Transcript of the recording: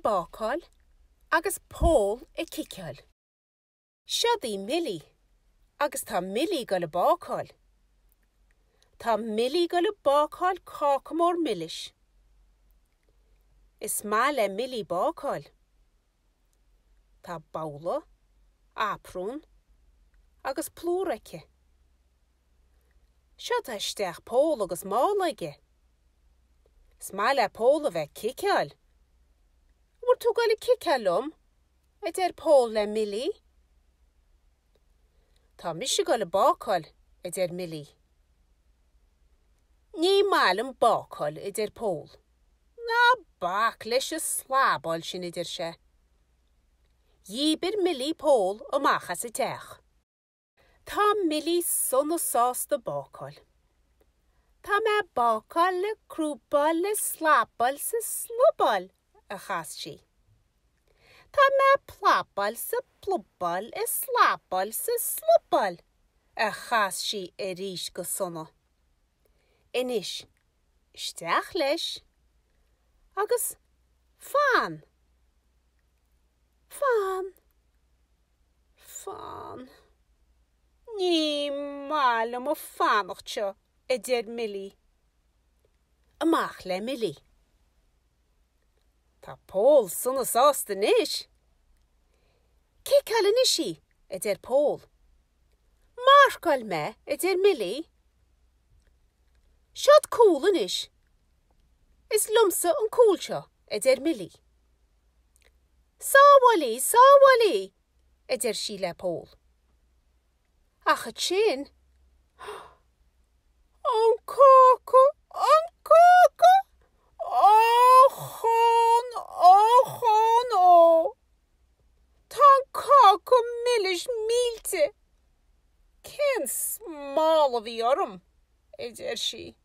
bácáil agus Pól ag ciceáil. Seod í Milly agus tá Milly ag goil a bácáil. Tá Milly ag goil a bácáil cáca mór milis. Is maith le Milly bácáil. Tá babhla, aprún agus plúr aici. Seod isteach Pól agus mála aige. Is maith le Pól a bheith ag ciceáil. An bhfuil tú ag goil ag ciceáil liom? a deir Pól le Milly. Tá mise ag goil ag bácáil, a deir Milly. Ní maith liom bácáil, a deir Pól. Ná bac leis an slabáil sin, a deir sé. Dhíbir Milly Pól amach as an teach. Tá Milly sona sásta bácáil. Tá mé ag bácáil, ag crúbáil, ag slabáil 's ag slubáil, a chas sí. Tá mé ag plabáil 's ag plubáil, ag slabáil 's ag slubáil, a chas sí arís go sona. Anois, isteach leis agus fan! Fan! Fan. Ní maith liom an fanacht seo, a deir Milly. Amach le Milly. Tá Pól sona sásta anois. Ciceáil anois í, a deir Pól. Marcáil mé, a deir Milly. Seod cúl anois. Is liomsa an cúl seo, a deir Milly. Sábháil í, sábháil í! a deir sí le Pól. Ach ansin, An cáca, an cáca! Ochón, ochón, ó! Tá an cáca milis millte! Cén smál a bhí orm? a deir sí.